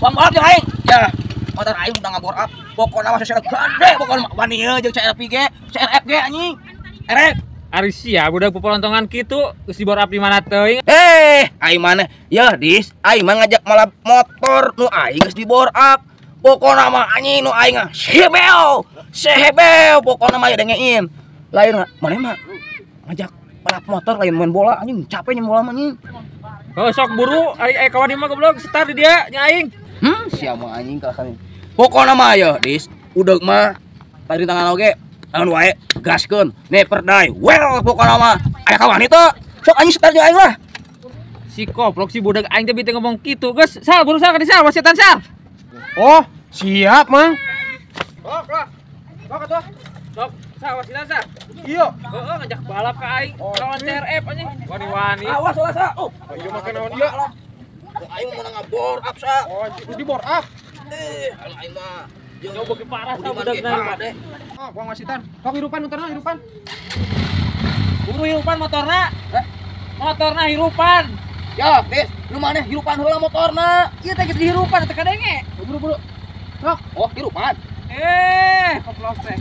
Bang balap jeung aing. Ya, motor aing udah ngabor up. Pokona mah sesera gede pokona wani jeung CRV ge, CRF ge anjing. Erek. Ari sia budak popolontongan kitu geus dibor up di mana teuing. Aing maneh. Ya, Dis, aing mah ngajak malap motor nu aing geus dibor up. Pokona mah anjing nu aing mah sehebeo. Sehebeo pokona mah ya dengein. Lain maneh mah ngajak balap motor lain main bola anjing capek nyen bola mah anjing. Oh sok buru ai kawan mah goblok start di dia nya aing. Sia mah anjing kalasan. Pokona mah ya, Dis, udah mah tadi tangan oge tangan wae gaskeun never die. Well pokona mah aya kawan itu. Sok anjing start jeung aing lah. Si koplok si budak aing teh beuteung ngomong kitu. Geus sal buru sal ka sal wasiatan sal. Oh, siap, Mang. Sok lah. Sok atuh. Sok sal wasiatan sal. Iya. Heeh ngajak balap ka aing lawan CRF anjing. Wani-wani. Awas ulah sa. Oh, ieu mah naon ieu? Aing mau ngabor up sa. Oh, geus dibor up. Aing mah jauh beuki parah sa budakna. Oh, gua ngasitan. Sok hirupan motorna hirupan. Buru hirupan motorna. Motorna hirupan. Ya, Des, nu maneh hirupan heula motorna. Ieu teh geus dihirupan teh kadenge. Buru-buru. Sok. Oh, hirupan. Koplok teh.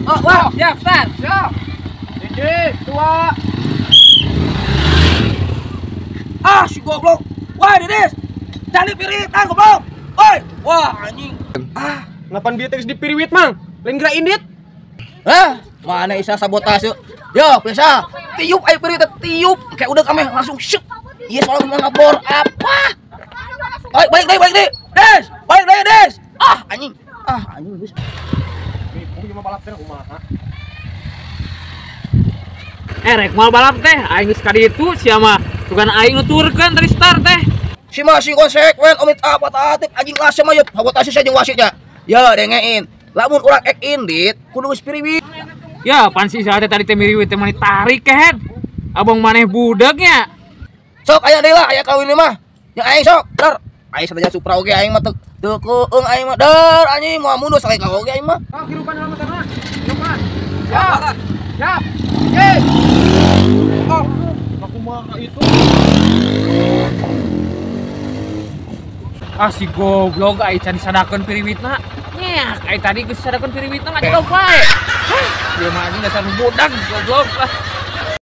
Oh, wah, siap, start. Siap. 1, 2. Ah, si goblok. Wah, Des. Candi piritan goblok. Woi, wah anjing. Ah, ngapan bieu teh geus dipiriwit, Mang? Lain geura indit. Hah? Mana isa sabotase? Yo, bisa. Tiup ayo pirit tiup kayak udah kami langsung syuk. Iya, soalnya mau ngabor apa? Balik balik deh, balik deh. Des, balik deh, Des. Ah, anjing. Ah, anjing geus. Ieu mah balap teh kumaha? Rek moal balap teh, aing geus ka ditu sia mah. Bukan aing nuturkeun tadi start teh. Si masih konsekuen omit apa taatip anjing lah sama yeuh sabotase sia jeung wasitnya. Ya dengein. Lamun urang ek indit kudu geus piriwit. Ya pan si teh tadi teh miriwit teh mani tarik kehed. Abang maneh budegnya. Sok aya deui lah aya kawin mah. Nya aing sok, dar. Aing sanajan Supra oge aing mah teu keung aing mah dar anjing moal mundur sakali ka oge aing mah. Sok hirupan heula motorna. Hirupan. Siap. Siap. Oke. Oh, kumaha itu? Ah si goblok ai can disadakeun piriwitna. Nyak ai tadi geus disadakeun piriwitna ngajak wae. Hah, ieu mah anjing dasar budak goblok lah.